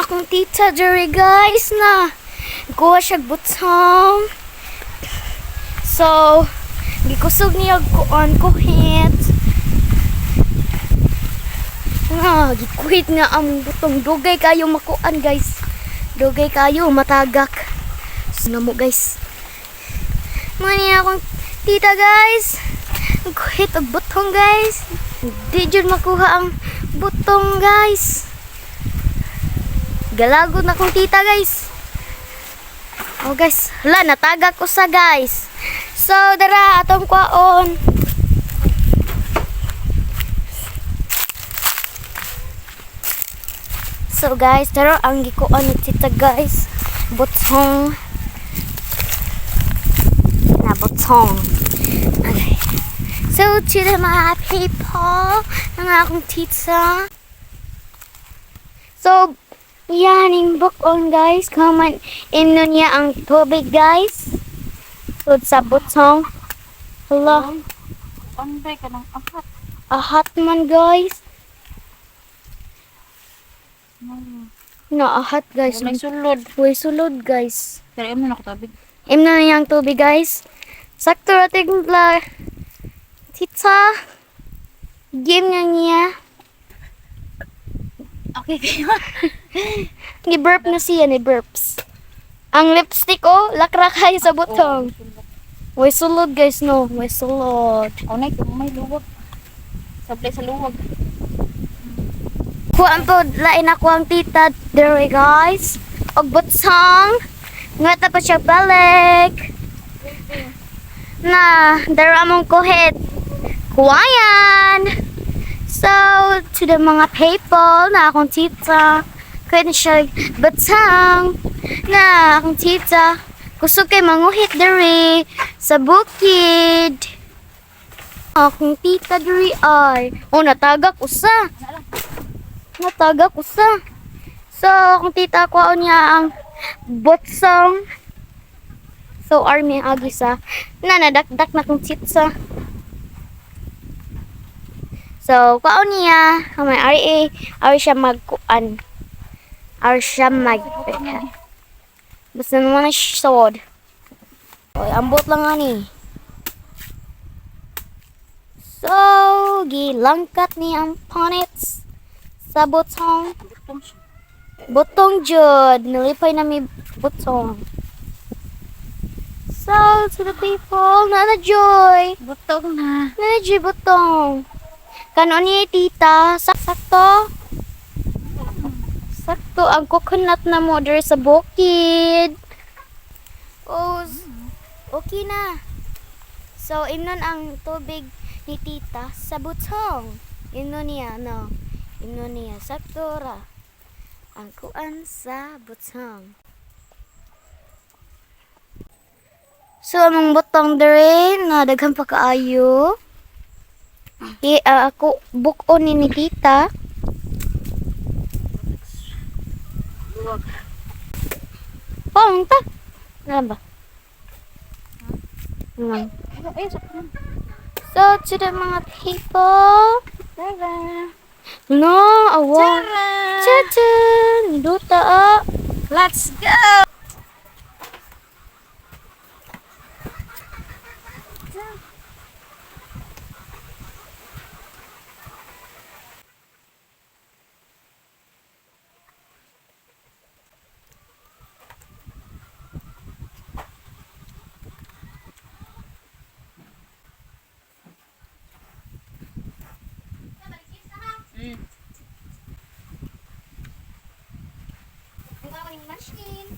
Akong tita diri, guys, na kuha siya butong. So, gikusog niya kuan kuhit. Nga, gikuhit nga ang butong. Dugay kayo makuan, guys. Dugay kayo matagak. So, na mo, guys. Mga niya akong tita, guys. Kuhit og butong, guys. Di jud makuha ang butong, guys. Galagot na kong tita, guys. Oh, guys, hala, natagak usa, guys. So dara atong kwaon. So guys, tara ang gikuan ni tita, guys. Butong. Na butong. Okay. So to the mga people, ang akong tita. So, yan yung bukon, guys. Come on, imno niya ang tubig, guys. So, sa butong. Hala, Anday ka ng ahat. Ahat man, guys. Na ahat, guys. May sulod. Uy, sulod, guys. Pero imo na ko tubig. Imno niya ang tubig, guys. Sakto ra timpla. Tita. Game na niya. Okay kayo. Ni-burp na siya, ni burps. Ang lipstick, oh, lakrakay sa butong. Way sulod, guys, no. Way sulod. Oh, nay, may luwag. Sablay sa luwag. Kuan po, lain ako ang tita. There we, guys. Og butsang. Nga tapos siya balik. Na, dara among kuhit. Kuwayan! So, to the mga people na akong tita, kuhit na siya butsang. Na akong tita, kusog kay manguhit diri sa bukid. Akong tita diri ay, oh, natagak usa. Natagak usa. So, akong tita ko niya ang botsong. So, army ang agi sa na nadakdak na kong titsa. So, kuan niya, may ari eh, ari siya magkuan. Ari siya mag. Basta naman na siya. Oy, ambot lang ani. So, gilangkat ni ang ponits sa butong. Butong siya. Butong jud, nalipay na mi butong. So, to the people, nana joy. Butong na. Nana joy butong. Kanon ni tita, sakto. Sakto ang coconut na mo diri sa bukid. Oh, okay na. So, imnon ang tubig ni tita sa butong. Imnon niya, no. Imnon niya, sakto ra. Ang kuan sa butong. So, among butong dere na daghan pa kaayo. I, ako buk-on ni tita. Luwag. Pong ta. Alam ba? Ano? Ay, sa So, to the mga people. Tara. No, awa. Tara. Chacha, niluta ah. Let's go. Munchkin.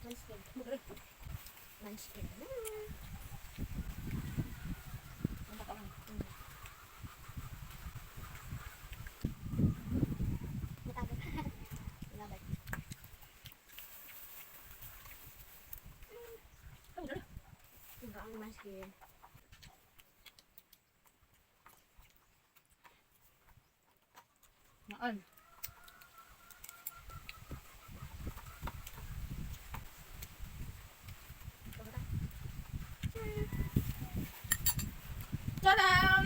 Munchkin. Munchkin. Munchkin. Naan. Tadam!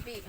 Gabi.